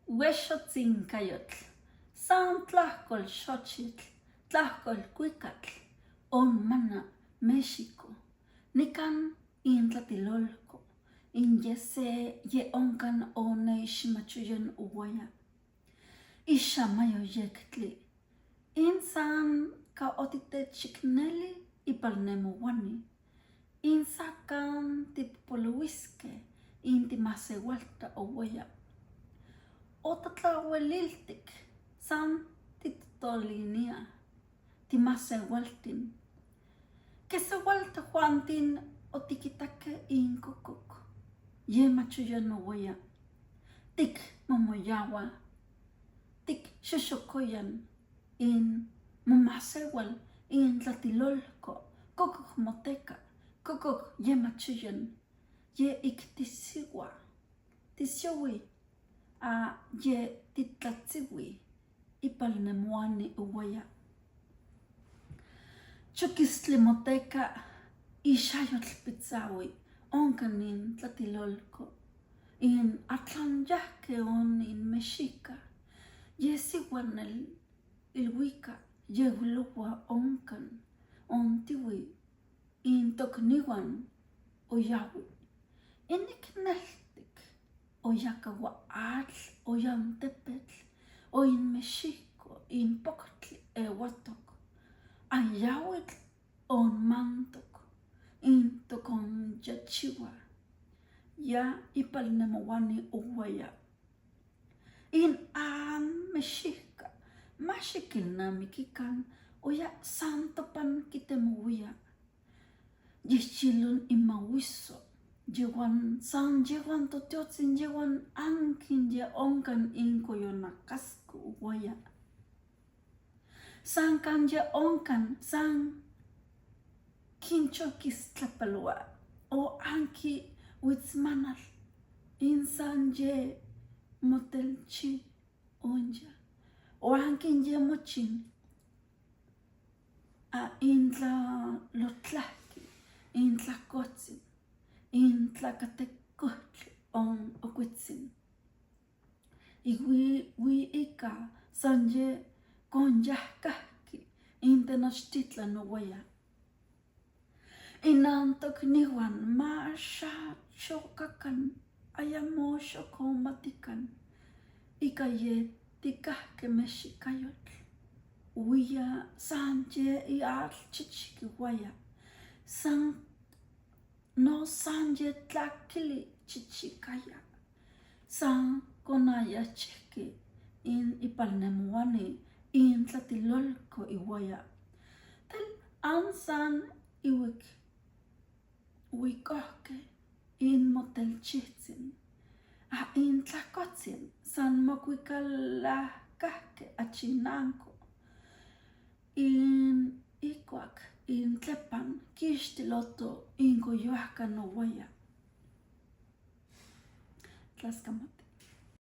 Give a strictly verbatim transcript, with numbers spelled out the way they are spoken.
Wesho tsin kaiotl, san tlahkol xochitl, tlahkol kuikatl, on mana Mexico. Nikan in tlatilolko, in yese ye onkan o neish machuyen uwaya. Isha mayo yektli, in san ka otite chikneli ipalnemowani. In sakan ti popoluiske, in ti masewalta uwaya. Otatlaweliltik, san ti totolinia, ti masewaltin. Kesewalta Juantin otikitake in kokok. Ye machuyen uwaya. Tik momoyawa. Tik shoshokoyan. In momasewal, in tlatilolko, kokok moteka, kokok ye machuyen, ye ik tisiwa, tisiowi, a ye titlatsiwi, ipalnemoani uwaya. Chukistli moteka, ishayotl pitsawi, onkan in tlatilolko, in atlan yahke on in Mexica, ye siwanel ilwika, ye wilowa onkan, on tiwi, in tokniwan, oyawi. Inik neltik, oyakawa atl, oyan tepetl, o in Mexico, in poktli, ewatok. Ayawitl, on mantok, in tokon yachiwa. Ya ipalnemowani uwaya. In an Mexica, mashikil na mikikan, oya santopan kitemowia. Yichilun imawiso, yewan san yewan totiotsin yewan ankin ye onkan in koyonakasku uwaya. San kan ye onkan, san kinchokis tlapalwa, o anki witsmanal, in san ye motelchi onja, o ankin ye mochin, a in tlalotlahki, in tlakotsin, in tlakatekotl on okwitsin. Iwi, wi ika san ye konyahkahki, in tenochtitlan uwaya. Inantok niwan masha chokakan, ayamo shoko matikan. Ika ye tikahke Mexicayotl. Wia san ye iatl chichiki waya. San No san ye tlakili chichikaya. San konaya chihki in ipalnemowani in tlatilolko iwaya. Tel an san iwik wikohke in motelchihtzin. A in tlakotsin san mokwikalahkahke achinanko. In ikuak in tlepan kishtiloto in koyoahka nowaya. Tlaskamat.